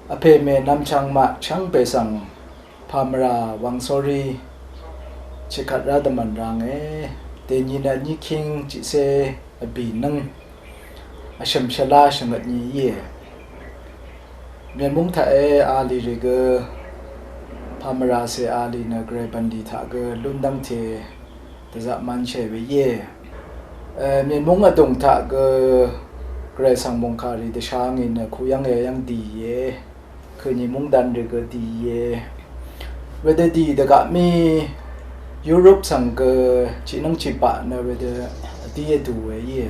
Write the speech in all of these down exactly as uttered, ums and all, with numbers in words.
Vpè mè nvmchvng maq chv́ng pè svng pàmvrà wvng sórí chìkvt rá dvmv̀n ràngé. Dèní nø vní king chìcé vbì nǿng vshø̀m shvlá shvngøt ni íe. Myen múng taq é a lì rì gø pàmvrà cè a lì nø gvray bv̀nlì taq gø lún dv́ngte dvzaq mvnshè we íe. Myen múng vdùng taq gø gvray svng mòngkà rì dvsha ngì nø kuyv́ng e yv́ng dì íe. Køni mungdan rì gø dì íe. Wedø dì dvgaq mí Europe svng gø chìnǿng chìbaq nø wedø dí vdù we íe.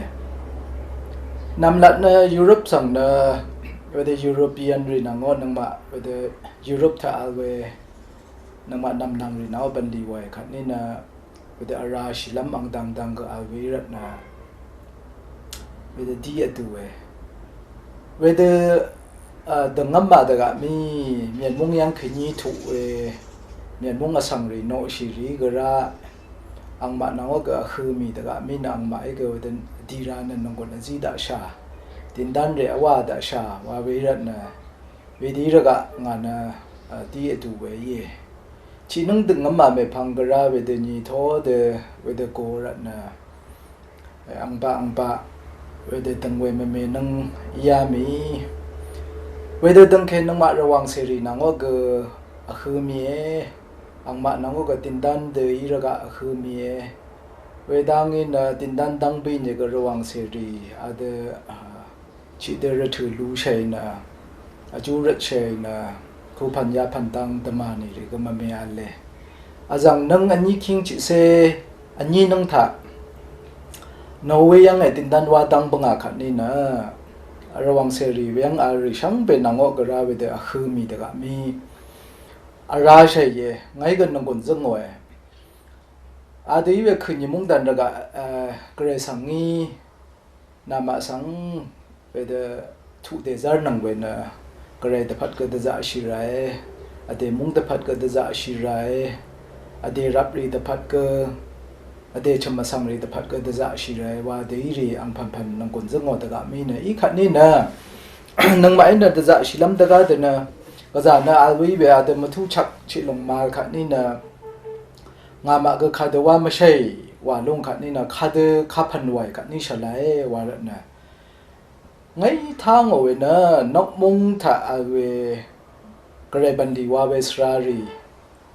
Nvmlat nø Europe svng nø wedø European rì nvngó nøngmaq wedø Europe taq vl we nøngmaq nvmnvng rì nvngó bv̀nlì we kvtní nø wedø vrá shìlv́m ang dvngdvng gø vl we í rvtnø wedø dí vdù we. Wedø døngv́m mà dvgaq mí myen múng yv́ng kèní tuq we myen múng vsvng rì noqshì rì gø rá angmaq nvngó gø vhø̄ mì dvgaq mí nø angmaqí gø wedø dì ra nø nònggùn vzí daqshà dìndán rì vwá daqshà wa we í rvtnø wedø í rvgaq ngà nø dí vdù we íe. Chìnǿng døngv́m mà mèpvng gø rá wedø ni tó dø wedø go rvtnø angbaq angbaq wedø døng we mvme nǿng yá mì. Wedø døngke nøngmaq Rvwàng cèrì nvngó gø vhø̄ mìe. Angmaq nvngó gø dìndán dø í rvgaq vhø̄ mìe. Wedv́ngí nø dìndán dv́ng bǿì nìgø Rvwàng cèrì adø chiqdø rvtø̀ lushàì nø vjú rvtshàì nø kupv̀n yapv̀n dvng dvmà nì rì gø mvme v̄le. Vzv̀ng nǿng vní king chìcé vní nǿng taq Norway yv́ng è dìndán wá dv́ng bǿngà kvtní nø Rvwàng cèrì we yv́ng vl rì shvngbe nvngó gø rá wedø vhø̄ mì dvgaq mí vrá shàì íe. Ngàí gø nònggùn zǿngòe. Adø í we køni mungdan rvgaq gvray svng ngí namaq svng wedø tuq dèzv́r nvng we nø gvray dvpvt gø dvzaqshì ràe. Vdè múng dvpvt gø dvzaqshì ràe. Vdè rvp rì dvpvt gø vdè chø̀m vsvng rì dvpvt gø dvzaqshì ràe wa dø í rì angpv̀npv̀n nònggùn zǿngò dvgaq mí nø í kvtní nø nøngmaqí nø dvzaqshìlv́m dvgá dø nø gvzà nø vl we í we adø mvtú chvk chiq lùng màvl kvtní nø ngàmaq gø kadø wá mvshaì wà lúng kvtní nø kadø kapv̀n wàì kvtní shvlae wa rvtnø ngàí tá ngò we nø nokmúng taq vl we gvray bv̀nlì wa we svrarì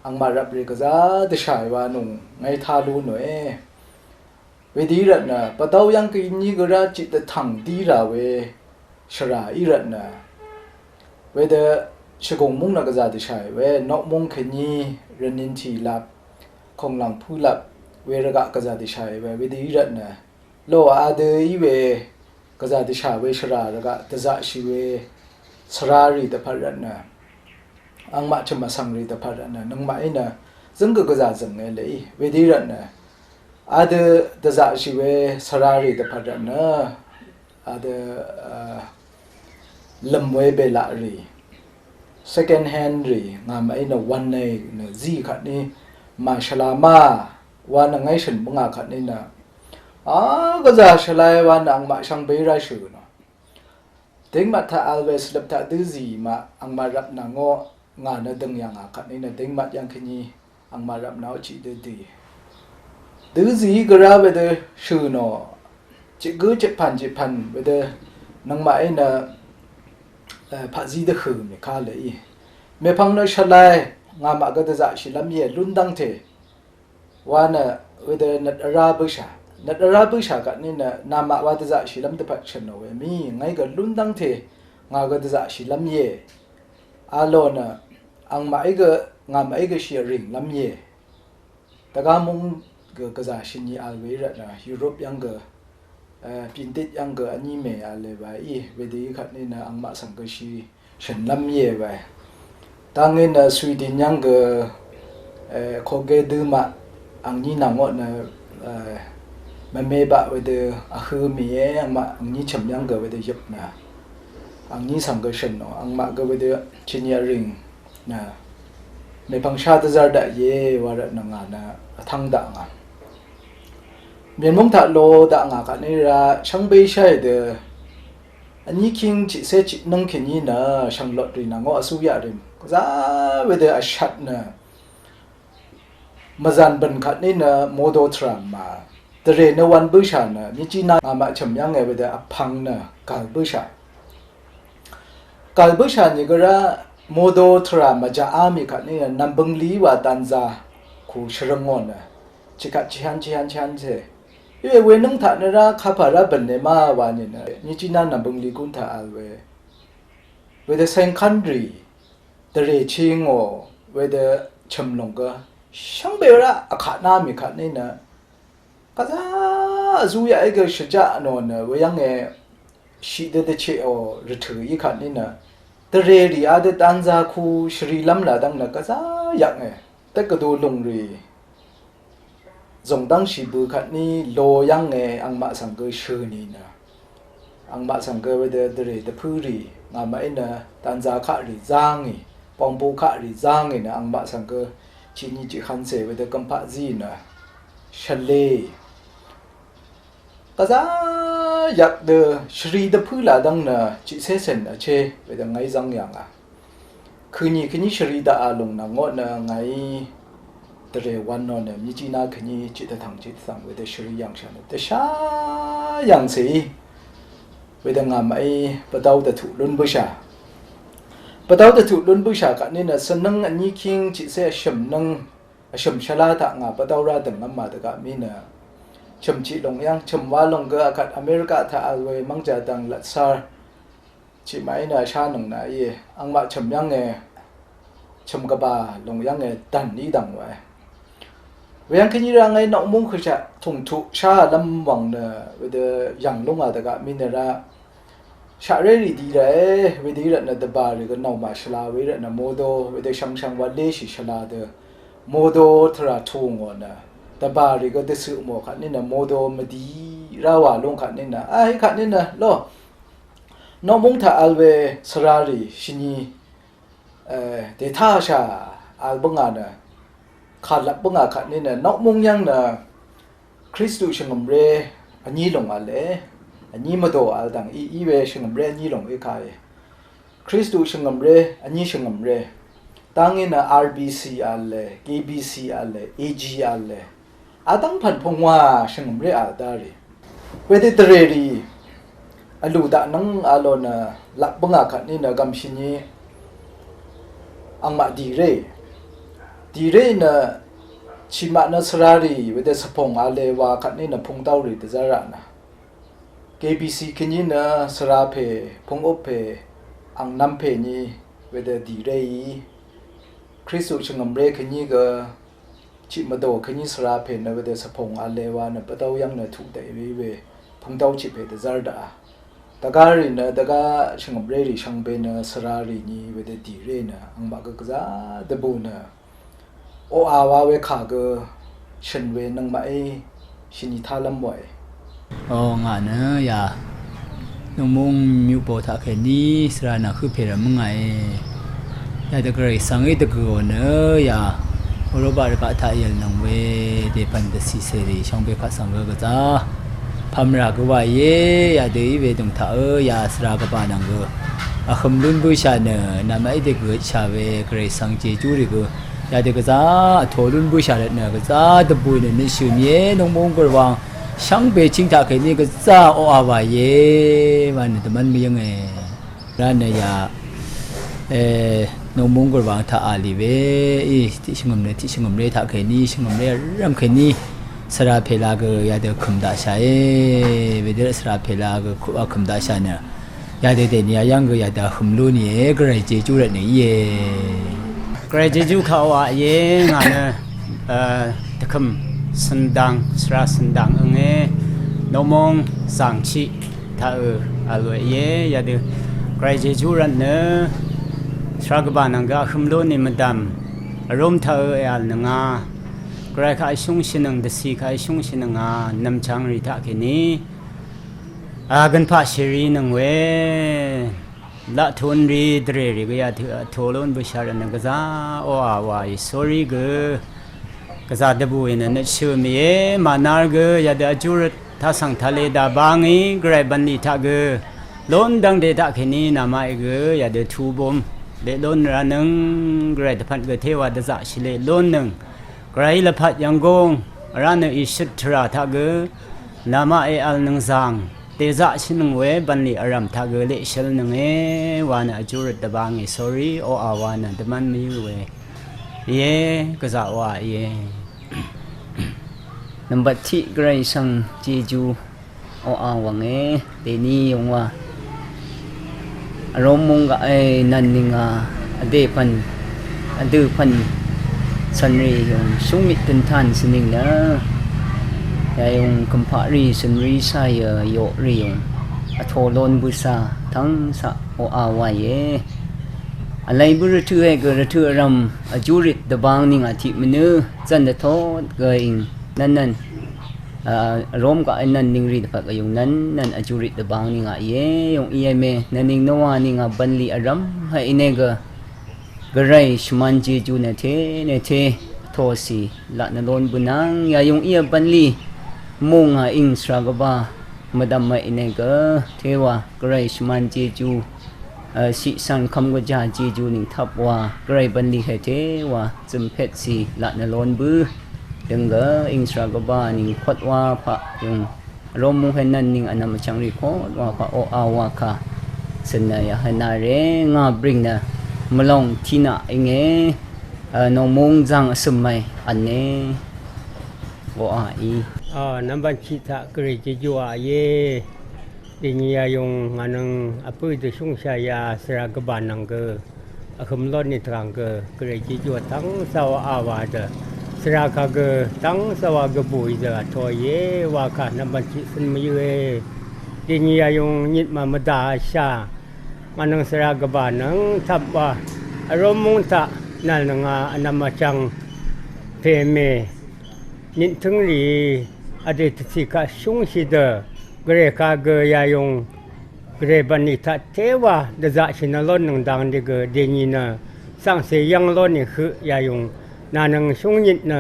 angmaq rvp rì gvzà dvshàì wa nùng ngàí tá lú nòe. Wedø í rvtnø pvdvw yv́ng kèní gø rá chiq dvtv̀ng dí rà we shvrà í rvtnø wedø shvgùng múng nø gvzà dvshàì we nokmúng kèní rvnintì lap kònglàng pú lap we rvgaq gvzà dvshàì we wedø í rvtnø lò adø í we gvzà dvshà we shvrà rvgaq dvzaqshì we svrarì dvpvt rvtnø angmaq chø̀m vsvng rì dvpvt rvtnø nøngmaqí nø zǿng gø gvzà zø̀nge leí wedø í rvtnø adø dvzaqshì we svrarì dvpvt rvtnø adø lø̀m we bèlaq rì second hand rì ngàmaqí nø wv̄n e nø zí kvtní màshvla má wa nø ngàí shø̀n bǿngà kvtní nø a gvzà shvlae wa nø angmaq shvngbe í ráshø̀ nò. Dingmat taq always løp taq dø̄zì maq angmaq rvp nvngó ngà nø døng yv̀ngà kvtní nø dingmat yv́ng kèní angmaq rvp nvngó chiq dø̄dø̄ dø̄zì gvrá wedø shø̀ nò. Chiq gǿ chiq pv̀n chiq pv̀n wedø nøngmaqí nø paqzí dvhø̀ mì ká lèí mèpvng nø shvlae ngàmaq gø dvzaqshìlv́m íe lún dv́ngte wa nø wedø nøt vrá bǿshà nøt vrá bǿshà kvtní nø namaq wa dvzaqshìlv́m dvpvt shø̀n nò we mí ngàí gø lún dv́ngte ngà gø dvzaqshìlv́m íe. A lò nø angmaqí gø ngàmaqí gø shì vrìnglv́m íe. Dvgá múng gø gvzà shvnyi vl we í rvtnø Europe yv́ng gø pyndit yv́ng gø vní mè vl e wa í wedø í kvtní nø angmaq svng gø shì shø̀nlv́m íe wae. Dangí nø Sweden yv́ng gø koge dø̄ maq angní nvngó nø mvme baq wedø vhø̄ mìe angmaq angní chø̀m yv́ng gø wedø yøp nø angní svng gø shø̀n nò angmaq gø wedø chìnyi vrìng nø mèpvng shá dvzv́r daq íe wa rvtnø ngà nø vtv́ng daq ngà. Myen múng taq lo daq ngà kvtní rá shvngbe sháì dø Vní king chiqcé chiqnǿng kèní nø shvnglot rì nvngó vzúyaq rì gvzá wedø vshat nø mvzàn bø̀n kvtní nø modo tvrà mà dvrè nø wv̄n bǿshà nø miqcina ngàmaq chø̀m yv́nge wedø vpvng nø gàl bǿshà. Gàl bǿshà nìgø rá modo tvrà mvjaqá mì kvtní nø nv̀mbøng lìí wa danza ku shvrøngò nø chiqkvt chihán chihán chihán cè. Iwe wenǿng taq nø rá kapà rá bø̀n e má wa nìnø miqcina nv̀mbøng lì gún taq vl we. Wedø sengkv́nrì dvrè chingò wedø chø̀m lòng gø shvngbe rá vkatná mì kvtní nø gvzá vzúyaqí gø shvjaq nò nø weyv́nge shiq dø dvcheqò rvtø̀ í kvtní nø dvrèrì adø danza ku shvrilv́m làdv́ng nø gvzá yvknge. Dvgvdu lùngrì zòngdv́ngshì bø kvtní lo yv́nge angmaq svng gø shø̀ nìnø angmaq svng gø wedø dvrè dvpǿrì ngàmaqí nø danza kaqrì zángì bongbu kaqrì zángì nø angmaq svng gø chiqni chiqhvncè wedø gvmpaq zí nø shvlé gvzá yvk dø shvri dvpǿ làdv́ng nø chiqcé cèn vché wedø ngàí zv́ng yà ngà. Køni kèní shvri daqà lùng nvngó nø ngàí dvrè wv̄n nò nø miqcina kèní chiqdvtv̀ng chiqdvtv̀ng wedø shvri yv̀ngshà nø dvshá yv̀ngcèí wedø ngàmaqí bvdv́w dvtuq lún bǿshà. Bvdv́w dvtuq lún bǿshà kvtní nø svnǿng vní king chiqcé vshø̀m nǿng vshø̀m shvlá taq ngà bvdv́w rá dø̀ngv́m mà dvgaq mí nø chø̀m chiq lùng yv́ng chø̀m wa lùng gø akvt America taq vl we mv́ngjà dvng lvtsar chiqmaqí nø vshánøng nø íe angmaq chø̀m yv́nge chø̀m gvbà lùng yv́nge dv̀n í dv̀ng wae. Weyv́ng kèní rá ngàí nokmúng høshaq tùngtuq sháalv́m wv̀ng nø wedø yv̀ng lúngà dvgaq mí nø rá shaqrérì di ràe wedø í rvtnø dvbàrì gø nòmà shvla we í rvtnø modo wedø shvngshvng wa léshì shvla dø modo tvrà tù ngò nø dvbàrì gø dvcøq mò kvtní nø modo mvdi rá wà lúng kvtní nø aí kvtní nø lo nokmúng taq vl we svrarì shvnyi dètáshà vl bǿngà nø kàlvp bǿngà kvtní nø nokmúng yv́ng nø Kristu shvngø̀mré vní lùng v̄le vní mvdò vl dv̀ng í í we shvngø̀mré vní lùng í kàe. Kristu shvngø̀mré vní shvngø̀mré dv́ngí nø R B C v̄le K B C v̄le A G v̄le adv́ng pv̀n pungwà shvngø̀mré vl dárì wedø dvrèrì vlù daqnvng vlo nø lap bǿngà kvtní nø gv̀mshìni angmaq dìré dìré nø chìmaq nø svrarì wedø svpùng vle wa kvtní nø pungdv́wrì dvzv́raq nø K B C kèní nø svrapè pungupè angnvmpè ni wedø dìréí Kristu shvngø̀mré kèní gø chiq mvdò kèní svrapè nø wedø svpùng vle wa nø bvdv́w yv́ng nø tuq daqì we we pungdv́w chiq pè dvzv́r daqà. Dvgárì nø dvgá shvngø̀mrérì shvngbe nø svrarì ni wedø dìré nø angmaq gø gvzá dvbù nø oqà wa we kà gø shø̀n we nøngmaqí shvnì tálv́m wàe. O ngà nø ya nungmung myuqbo taqkèní svra nà høpè rvmǿngàe. Yadø gvray svngí dvgø̀ò nø ya Europa rvgaq taq yv̀lnøng we dèpv̀n dvcì cèrì shvngbe kvt svng gø gvzá pvmrà gø wàìe. Yadø í we dø̀ng taqǿ ya svra gvbà nvng gø vhøm lún bǿshà nø namaqí dvgø̀shà we gvray svng jejúrì gø yadø gvzá vtō lún bǿshà rvtnø gvzá dvbùì nø nøtshø̀mìe. Nungmung gùrwang shvngbe ching taqkèní gvzá oqà wàìe wa nø dvmv́n mvyǿnge. Rá nø ya e nungmung gùrwang taq a lì we í tiq shvngø̀mré tiq shvngø̀mré taqkèní shvngø̀mré vrv̀m kèní svra pèla gø yadø kø̀m daqshàe. Wedø svra pèla gø kuq a kø̀m daqshà nø yadø dèni ayv́ng gø yadø vhøm lú nìe. Gvray jejú rvtnø íe. Gvray jejú kaq oqà íe. Ngà nø dvkø̀m søndang svra søndang ønge nokmong zàngchiq taqø vl we íe. Yadø gvray jejú rvtnø svra gvbà nvng gø vhøm lú nì mvdv̀m vrúm taqø èv̀lnønga gvray kaq èshúngshìnøng dvcì kaq èshúngshìnønga nv̀mchvng rì taqkèní agønpaq shèri nøng we laqtun rì dvrèrì gø yadø vtō lún bǿshà rvtnø gvzá oqà wàì sórí gø gvzà dvbùì nø nøtshø̀mìe. Mànar gø yadø vjú rvt tasv̀ng tale dàbá ngí gvray bv̀nlì taq gø Lón dv́ngte taq kèní namaqí gø yadø tubom leq lón ránøng, gvray dvpvt gø téwa dvzaqshì leq lónnøng, gvray lvpat yv̀nggóng vránø ìshøt tvrà taq gø namaqí vl nøngzàng dèzaqshìnøng we bv̀nlì vrv̀m taq gø leqshølnønge wa nø vjúrøt dvbangì, sorry, oqà wa nø dvmv́n mvyǿ we íe, gvzà oqà íe. Nvmbat tiq gvray svng jejú oqà wv̀nge, dèní yùng wa vróm múng gaqe nv̀n nìngà vdè pv̀n vdø̀ pv̀n cv̀nrì yùng shúngmit døntán svnìng nø yayùng kvmpaqrì cø̀nrì cà yø yoqrì yùng vtō lón bø̀cà tv́ngsaq oqà wàìe. Vlay bǿ rvtø̄e gø rvtø̄ vrv̀m vjúrìt dvbang nìngà tiq mvnø zv̀n dvtot gø ing nv̀nnv̀n, a, vróm gaq nv̀n nìngrì dvpvt gø yùng nv̀nnv̀n vjúrìt dvbang nìngà íe, yùng íe me nv̀nnìng nvwà nìngà bv̀nlì vrv̀m heq íne gø gvray shvman jejú nø té nø té vtōcì laq nø lón bø̀nvng yayùng íe bv̀nlì mùngà ing svra gvba mvdv̀m mvq íne gø téwa gvray shvman jejú, a, ciq cv̀n kvm gvjà jejú nìng tvp wa gvray bv̀nlì he téwa zø̀mpetcì laq nø lón bø̀ døng gø ing svra gvba nìng kot wa paq yùng vróm múng he nv̀n nìng vnvm vchv̀ngrì kot wa paq oqà wa kà cø̀n nø yahvnare ngà brìng nø mvlòng tinaq íngé, a, nòngmúng zàng vsø̀m mèí vnne oqà í. A, nvmbat tiq taq gvray jejú oqà íe. Dèní yayùng ngà nøng vpǿ dø shúngshà ya svra gvbà nvng gø vhøm lónì tvkàng gø gvray jejú vtv́ng cà oqà wa dø svra kà gø tv́ng cà wa gvbùì dø vtō íe wa kà nvmbat tiq cø̀n mvyǿe. Dèní yayùng nyit mà mvdà vshà ngà nøng svra gvbà nvng tvp wa vróm múng taq nv̀l nvngà vnvm vchv̀ng pè mè nyit tǿngrì vdè tvcì kaq shúngshì dø gvray kà gø yayùng gvray bv̀nlì taq téwa dvzaqshì nø lónnøng dang dì gø dèní nø cv̀ngcè yv́ng lónì høq yayùng nà nøng shúngnyit nø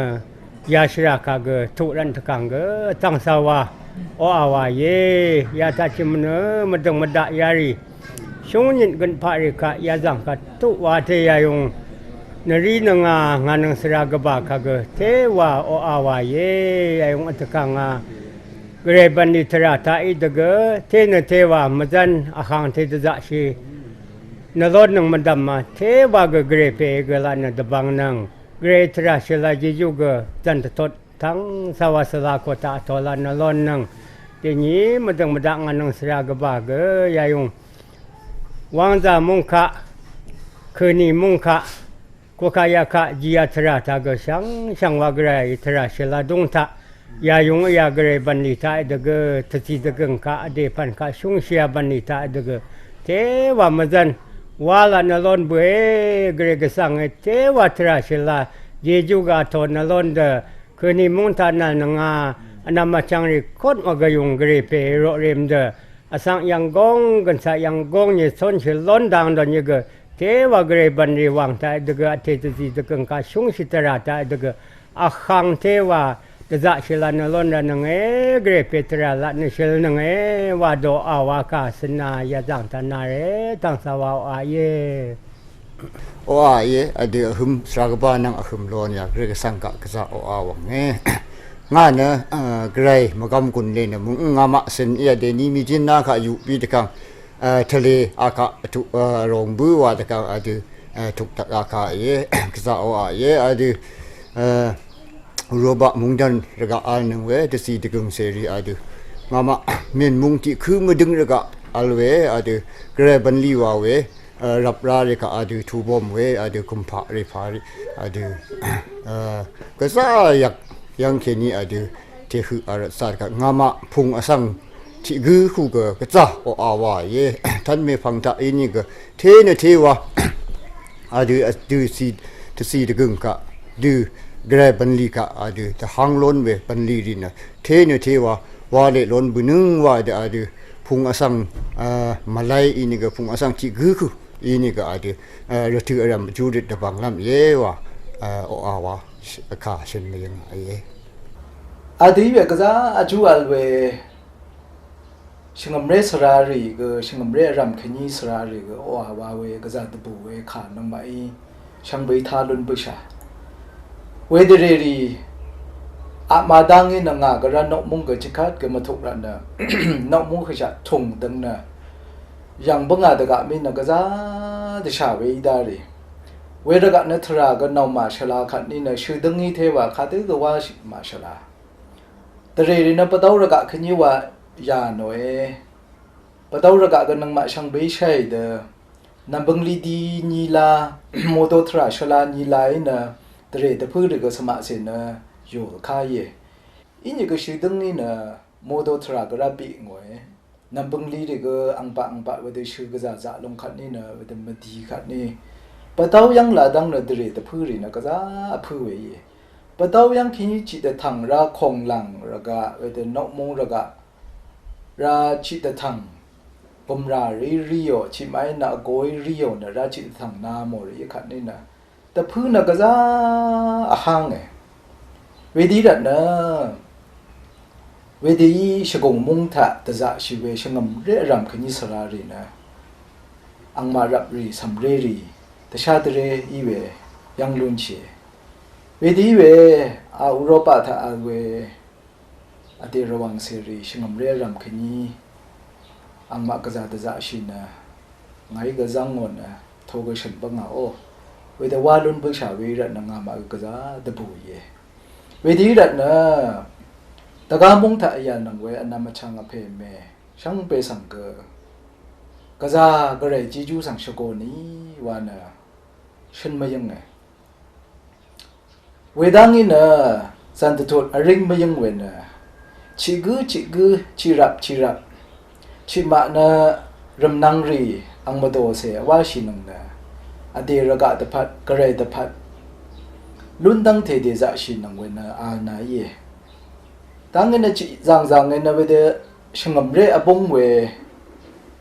yashvrà kà gø tuq rv̀n tvkàng gø tv́ng cà wa oqà wa íe. Yataq tiq mvnø mvdø̀ng mvdaq yarì shúngnyit gønpaqrì kaq yazàng kà tuq wa té yayùng nvrí nvngà ngà nøng svra gvbà kà gø téwa oqà wa íe. Yayùng vtvkàngà gvray bv̀nlì tvrà taq í dvgø té nø téwa mvzv́n vhàng té dvzaqshì nø lónnøng mvdv̀mà téwa gø gvray pè gø laq nø dvbvng nøng gvray tvrà shø̀la jejú gø zv̀n dvtot tv́ng cà wa svla kota vtō laq nø lónnøng dèní mvdø̀ng mvdaq ngà nøng svra gvbà gø yayùng wv́ngzà múng kaq kø̀nì múng kaq kukaq yakaq jiya tvrà taq gø shvngshvng wa gvray tvrà shø̀la dúng taq yayùng íya gvray bv̀nlì taq dvgø tvcì dvgø̀ng kaq vdè pv̀n kaq shúngshìa bv̀nlì taq dvgø téwa mvzv́n wa laq nø lón bø̀e. Gvray gvsv̀nge téwa tvrà shø̀la jejú gø vtō nø lón dø kø̀nì múng taq nv̀l nvngà vnvm vchv̀ngrì kot wa gø yùng gvray pè roqrìm dø vsvng yv̀nggóng gø̀nshaq yv̀nggóng nyi cónshì lón dang dø nyi gø téwa gvray bv̀nlì wàng taq dvgø vtè dvzì dvgø̀ng kaq shúngshì tvrà taq dvgø vhàng téwa dvzaqshì laq nø lón rvnønge gvray pè tvrà laq nø shøl nønge wa dø oqà wa kà cø̀n nø yazàng tvnare tv́ng cà wa oqà íe. Oqà íe, vdø vhøm svra gvbà nvng vhøm lón ya gvray gvsv̀ng kaq gvzà oqà wv̀nge. Ngà nø, a, gvray mvgvm gùn lè nø mø̀ng ngà maq cø̀n íe dèní mìjin na kaq yuqbí dvkàng, a, tvlē a kaq tuq, a, ròng bǿ wa dvkàng vdø, a, tuq taq a kaq íe, gvzà oqà íe, vdø, a, Robaq mungdv̀n rvgaq vl nøng we, dvcì dvgø̀ng cèrì vdø. Ngàmaq mèn mung tiq kø mvdøng rvgaq vl we, vdø. Gvray bv̀nlì wa we, a, rvp ra rì kaq vdø, tubom we, vdø, kùmpaq rì pà rì, vdø. A, gvzà yvk yv́ng kèní vdø, tèhøq vrvt zà rì kaq ngàmaq pung vsvng tiq gǿ hù gø gvzà oqà wa íe. Tv́n mèpv̀ng taq íní gø té nø téwa. Adø, adø cì, dvcì dvgø̀ng kaq, dø gvray bv̀nlì kaq, adø dvhang lón we bv̀nlì rì nø, té nø téwa, wa leq lón bø̀nǿng wa dø, adø pung vsvng, a, mvlay inìgø pung vsvng tiq gǿ kø inìgø adø, a, rvtø̀ vrv̀m vjúrøt dvbvnglv́m íe wa, a, oqà wa, kà shø̀n mvyø̀ng íe. Adø í we gvzà vjú vl we Shvngø̀mré svrarì gø, shvngø̀mré vrv̀m kèní svrarì gø oqà wa we gvzà dvbù we kà nøngmaqí shvngbeí tá lún bǿshà. Wedvrèrì aqma dá ngí nø ngà gvra noqmúng gø chikvt gø mvtuq rvtnø noqmúng høshaq tùng døng nø yv̀ng bǿngà dvgaq mí nø gvzà dvshà we í dá rì. Wervgaq nø tvrà gø nòmà shvla kvtní nø shødǿngí téwà kadø gø wáshì màshvla. Dvrèrì nø pvdv́w rvgaq kèní wa yà nòe. Pvdv́w rvgaq gø nøngmaq shvngbeí sháì dø nv̀mbøngli di nyi la modo tvrà shvla nyi laí nø dvrè dvpǿ rì gø svmaqcè nø yò ká íe. Ínìgø shødǿngí nø modo tvrà gvrá biq ngòe. Nv̀mbøngli rì gø angbaq angbaq wedø shø gvzà zaq lung kvtní nø wedø mvdi kvtní pvdv́w yv́ng ladv́ng nø dvrè dvpǿ rì nø gvzà vpǿ we íe. Pvdv́w yv́ng kèní chiq dvtv̀ng rá kònglàng rvgaq wedø noqmúng rvgaq rá chiq dvtv̀ng bø̀mrà rí ríò, chiqmaqí nø vgoí ríò nø rá chiq dvtv̀ng na mò rì í kvtní nø dvpǿ nø gvzà vhánge. Wedø í rvtnø wedø í shvgùng múng taq dvzaqshì we shvngø̀mré vrv̀m kèní svrarì nø angmaq rvprì cv̀mrérì dvshá dvré í we yv́ng lúnshìe. Wedø í we a Europa taq vl we vdè rvwàng cèrì shvngø̀mré vrv̀m kèní angmaq gvzà dvzaqshì nø ngàí gvzv́ng ngò nø togø shø̀n bǿngà ó. Wedø wá lún bǿshà we í rvtnø ngàmaq gø gvzà dvbù íe. Wedø í rvtnø dvgá múng taq vyv̀lnøng we vnvm vchvng vpè mè shvngbe svng gø gvzà gvray jejú svng shvgò nì wa nø shø̀n mvyǿnge. Wedv́ngí nø zv̀n dvtut vríng mvyǿng we nø chiq gǿ chiq gǿ, chiq rvp chiq rvp, chiqmaq nø rv̀mnvng rì ang mvdòcè vwáshìnøng nø vdè rvgaq dvpvt gvray dvpvt lún dv́ngte dèzaqshìnøng we nø alna íe. Dv́ngí nø chiq zàngzàngí nø wedø shvngø̀mré vbúng we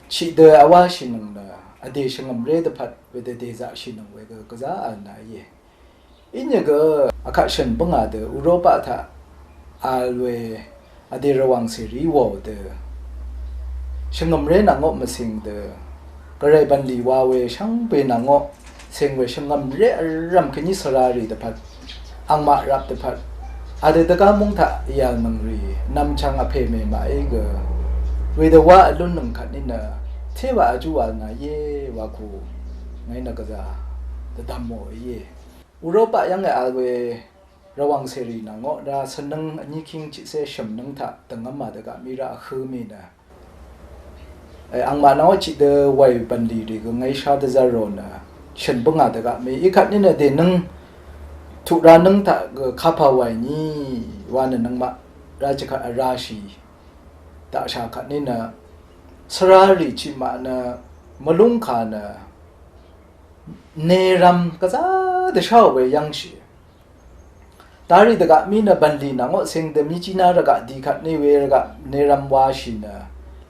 chiqdø vwáshìnøng nø vdè shvngø̀mré dvpvt wedø dèzaqshìnøng we gø gvzà alna íe. Inìgø vkaq shø̀n bǿngà dø Europa taq vl we vdè rvwàng cèrì wàò dø shvngø̀mré nvngoq mvcing dø gvray bv̀nlì wa we shvngbe nvngoq cing we shvngø̀mré vrv̀m kèní svrarì dvpvt angmaq rap dvpvt adø dvgá múng taq yv̀lnøng rì nvmchvng vpè mèmaqí gø wedø wá vlúnnøng kvtní nø téwà vjú vl ngà íe wa ku ngàí nø gvzà dvdv̀mò íe. Europa yv́nge vl we rvwàng cèrì nvngoq rá cvnøng vní kíng chiqcé shø̀mnøng taq dvngv́mà dvgaq mí rá vhǿ mì nø angmaq nvngoq chiqdø wàì bv̀nlì rì gø ngàí shá dvzv́r rò nø shø̀n bǿngà dvgaq mí í kvtní nø dènøng tuq ranøng taq gø kapà wàì nì wa nø nøngmaq rá chvkvt vrashì daqshà kvtní nø svrarì chiqmaq nø mvlúngkà nø nervm gvzà dvsháò we yv́ngshì. Darì dvgaq mí nø bv̀nlì nvngoq cing dø mí jíná rvgaq di kvtní we rvgaq nervm washì nø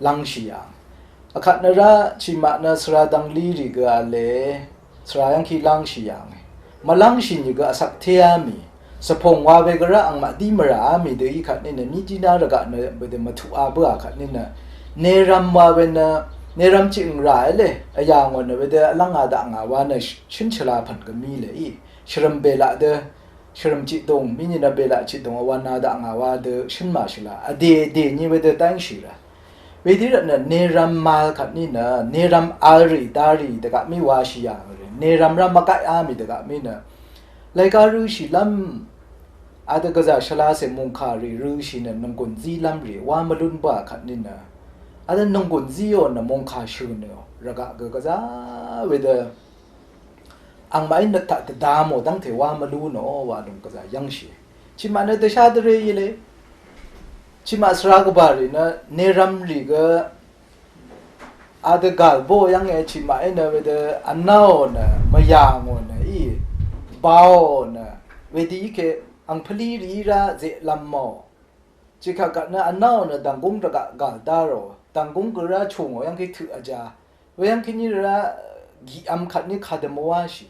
lv́ngshì yàng. Vkvt nø rá chiqmaq nø svra dvnglí rì gø v̄le svra yv́ngkí lv́ngshì yànge. Mvlv́ngshì nìgø vsak téá mì svpùng wa we gø rá angmaq dí mvràá mì dø í kvtní nø mí jíná rvgaq nø wedø mvtuqá bǿà kvtní nø nervm wa we nø nervm chiq ngvrà íle vyà ngò nø wedø vlv́ngā daq ngà wa nø shǿn shvla pv̀n gø mí lèí. Shvrø̀m bèlaq dø shvrø̀m chiqdùng mí nìnø bèlaq chiqdùng vwv̄nā daq ngà wa dø shǿn màshvla vdè vdè nyi wedø dv́ngshì rà. Wedø rvtnø nervm mal kvtní nø nervm alrì darì dvgaq mí washì yà rì nervm rá mvgaqá mì dvgaq mí nø lèga rø̄shìlv́m adø gvzà shvlacè mòngkà rì rø̄shì nø nònggùn zílv́m rì wa mvlún bǿà kvtní nø adø nònggùn zíò nø mòngkà shø̀ nø rvgaq gø gvzà wedø angmaqí nøt taq dvda mò dv́ngte wá mvlú nò wa lung gvzà yv́ngshì. Chiqmaq nø dvshá dvré íle. Chiqmaq svra gvbà rì nø nervm rì gø adø gàl bó yv́nge chiqmaqí nø wedø vnáò nø mvyà ngò nø í baò nø wedø íke angpvlí rì í rá zeqlvm mò. Chikaq gaq nø vnáò nø dv̀nggúng rvgaq gàl dá rò dv̀nggúng gø rá chù ngò yv́ngkí tøq vjā. Weyv́ngkíní rá giqvm kvtní kadø mvwáshì.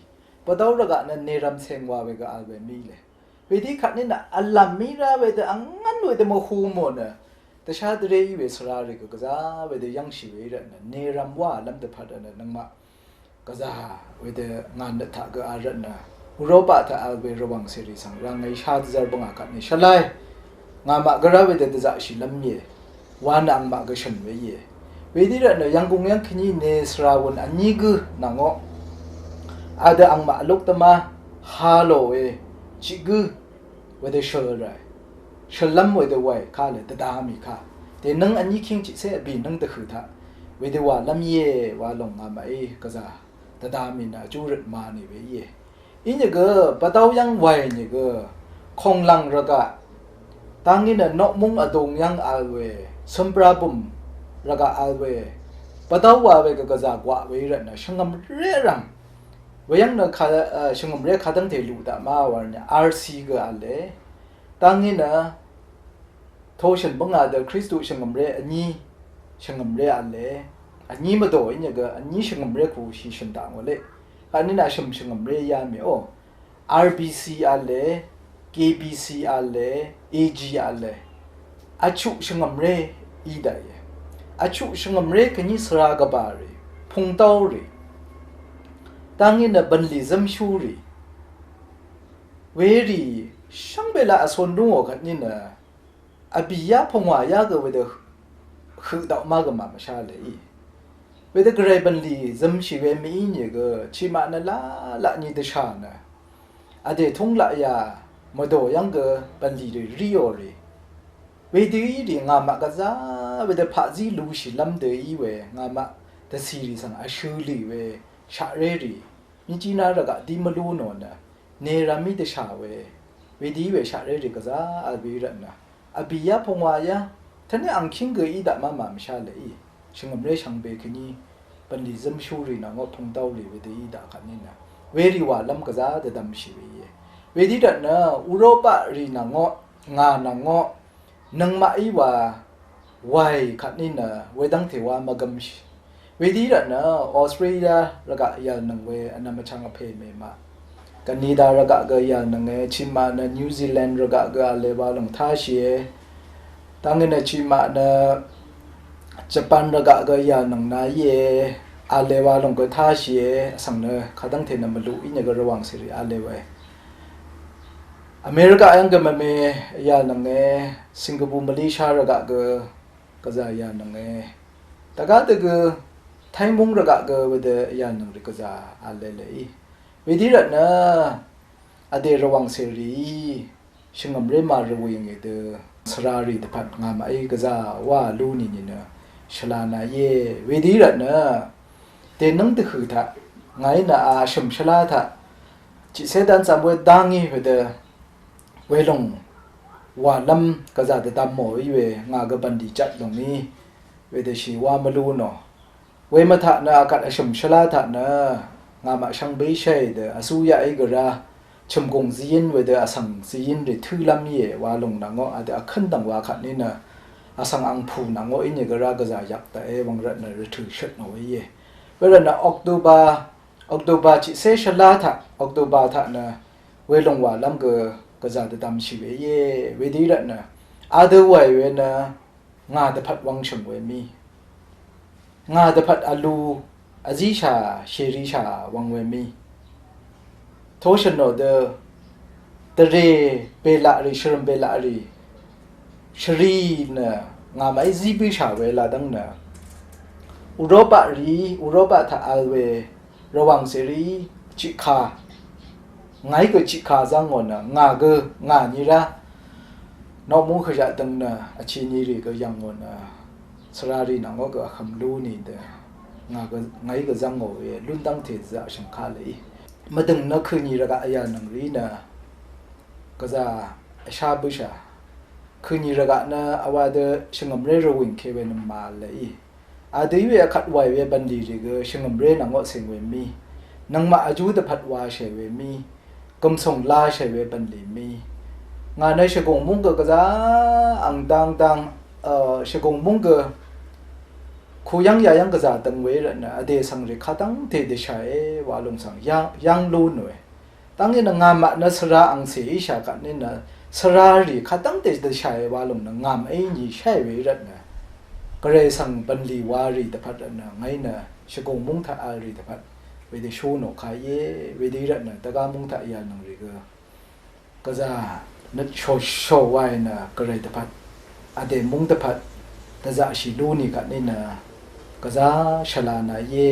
Bvdv́w rvgaq nø nervm ceng wa we gø vl we mí le. Wedí kvtní nø vlv̀m mí rá wedø vngv́n wedø mvhu mò nø Dvshá dvré í we svra rì gø gvzá wedø yv́ngshì we í rvtnø, nervm wálv́m dvpvt rvtnø, nøngmaq gvzá wedø ngà nøt taq gø vl rvtnø, Europa taq vl we Rvwàng cèrì svng rvngè shá dvzvr bvngà kvtni shvlae. Ngàmaq gvrá wedø dvzaqshìlv́m íe. Wa nø angmaq gø shø̀n we íe. Wedø í rvtnø, yv̀nggùng yv́ng kèní ne svra wun vní gǿ nvngó, adø angmaq vluk dvmá ha lò we, chiq gǿ wedø shøl ràe. Shøllv́m wedø wae ka le, dvda mì ka. Dènǿng vní kíng chiqcé vbì nǿng dvhø̀ taq wedø wàlv́m íe wa lòng ngàmaqí gvzà dvda mì nø vjú røt ma nì we íe. Inìgø bvdau yv́ng wae nìgø, konglàng rvgaq, dangí nø noqmúng vdung yv́ng vl we, sømbrabø̀m rvgaq vl we, bvdau wa we gø gvzà gwaq we í rvtnø, shvngø̀mré vrv̀ng. Weyv́ng nø ka, a, shvngø̀mré kadv́ngte luq daq má wvr nø, R C gø vle. Dangí nø toshø̀n bǿngà dø Kristu shvngø̀mré vní shvngø̀mré vle. Vní mvdò ínìgø vní shvngø̀mré kushì shø̀n daq ngò le. Kàní nø vshø̀m shvngø̀mré yá mì o. R B C vle, K B C vle, A G vle. Vchuq shvngø̀mré í daqìe. Vchuq shvngø̀mré kèní svra gvbà rì, pungdau rì, dangí nø bv̀nlì zǿmshú rì, werì shvngbe laq vson lúngò kvtní nø, vbì yá pungwà yá gø wedø høq daq má gø màmvshá leí. Wedø gvray bv̀nlì zǿmshì we mìí nìgø, chiqmaq nø laq laq ni dvshà nø, vdè túng laq yà mvdò yv́ng gø bv̀nlì rì ríò rì. Wedø í rì ngàmaq gvzá wedø paqzí lushìlv́m dø í we, ngàmaq dvcì rì svng vshø̄ lì we shaqré rì, mìjina rvgaq dí mvlú nò nø, nervm í dvshà we, wedø í we shaqré rì gvzá vl we í rvtnø, vbì yá pungwà yá, tvní angkíng gø í daq má màmvshá leí. Shvngø̀mré shvngbe kèní bv̀nlì zǿmshú rì nvngó, pungdau rì wedø í daq kvtní nø, werì wàlv́m gvzá dvdvmshì we íe. Wedø í rvtnø, Europa rì nvngó, ngà nvngó, nøngmaqí wa waì kvtní nø, wedv́ngte wa mvgvmshì. Wedø í rvtnø, Australia rvgaq yv̀lnøng we vnvm vchvng vpè mèmaq, Canada rvgaq gø yv̀lnønge, chiqmaq nø New Zealand rvgaq gø vle wa lòng táshìe. Dangí nø chiqmaq nø Japan rvgaq gø yv̀lnøng na íe, vle wa lòng gø táshìe, vsvng nø kadv́ngte nø mvluq í nìgø Rvwàng cèrì vle we. America yv́ng gø mvme yv̀lnønge, Singapore, Malaysia rvgaq gø gvzà yv̀lnønge. Dvgá dø gø Taimung rvgaq gø wedø yv̀lnøng rì gvzà vle leí. Wedø í rvtnø, vdè Rvwàng cèrìí shvngø̀mré màrvwìngì dø, svra rì dvpvt ngàmaqí gvzá wà lú nìni nø, shvla na íe. Wedø í rvtnø, dènǿng dvhø̀ taq, ngàí nø a shø̀m shvlá taq, chiqcé dv́n cv̄m we dangí wedø, welòng wàlv́m gvzà dvdvm mò í we, ngà gø bv̀nlì jvt lòngí wedø shì wa mvlú nò. Wemvtaq nø akvt vshø̀m shvlá taq nø, ngàmaq shvngbeí shàì dø, vsúyaqí gø rá, chø̀mgùng ziyín wedø vsvng ziyín rì tǿlv́m íe wa lòng nvngó, adø vkǿn dv̀ng wa kvtní nø, vsvng angpù nvngó ínìgø rá gvzà yvk daqe wvng rvtnø rvtø̀ shøt nò we íe. Wervtnø October, October chiqcé shvlá taq, October taq nø, welòng wàlv́m gø gvzà dvdvmshì we íe, wedø í rvtnø. Adø wàì we nø, ngà dvpvt wvngshø̀ng we mí. Ngà dvpvt vlu, vzíshà, shèríshà wvng we mí. Toshø̀n nò dø, dvrè belaq rì, shvrø̀m belaq rì, shvri nø, ngàmaqí zí bǿshà we ladv́ng nø. Uropa rì, Uropa taq vl we, Rvwàng cèrìí chiqkà, ngàí gø chiqkà zv́ngò nø, ngà gø, ngà nì rá, noqmú høqzhaq døng nø, vchini rì gø yv̀ngò nø, svra rì nvngó gø vhø̀m lú nì dø, ngà gø, ngàí gø zv́ngò we, lún dv́ngte dvzaq shø̀ngkà leí. Mvdø̀ng nø kø̀nì rvgaq vyv̀lnøng rìí nø, gvzà vshá bǿshà. Kø̀nì rvgaq nø vwa dø shvngø̀mré rvwìngke we nø màvl leí. Adø í we akvt wàì we bv̀nlì rì gø shvngø̀mré nvngó ceng we mí. Nøngmaq vjú dvpvt washè we mí. Gø̀msùng lashè we bv̀nlì mí. Ngà nø shvgùng múng gø gvzà ang dang dang, a, shvgùng múng gø kuyv́ng yayv́ng gvzà døng we rvtnø vdè svng rì kadv́ngte dvshàe wa lòng svng yv́ng, yv́ng lú nòe. Dv́ngí nø ngàmaq nø svra angcè íshà kvtní nø Svrarì kadv́ngte dvshaì wa lòng nø ngàm éinì sháì we í rvtnø, gvray svng bv̀nlì warì dvpvt rvtnø ngàí nø shvgùng múng taq vl rì dvpvt wedø shú nò kà íe. Wedø í rvtnø dvgá múng taq yv̀lnøng rì gø gvzà nøt shòshò waì nø gvray dvpvt vdè múng dvpvt dvzaqshì lú nì kvtní nø gvzà shvla nà íe.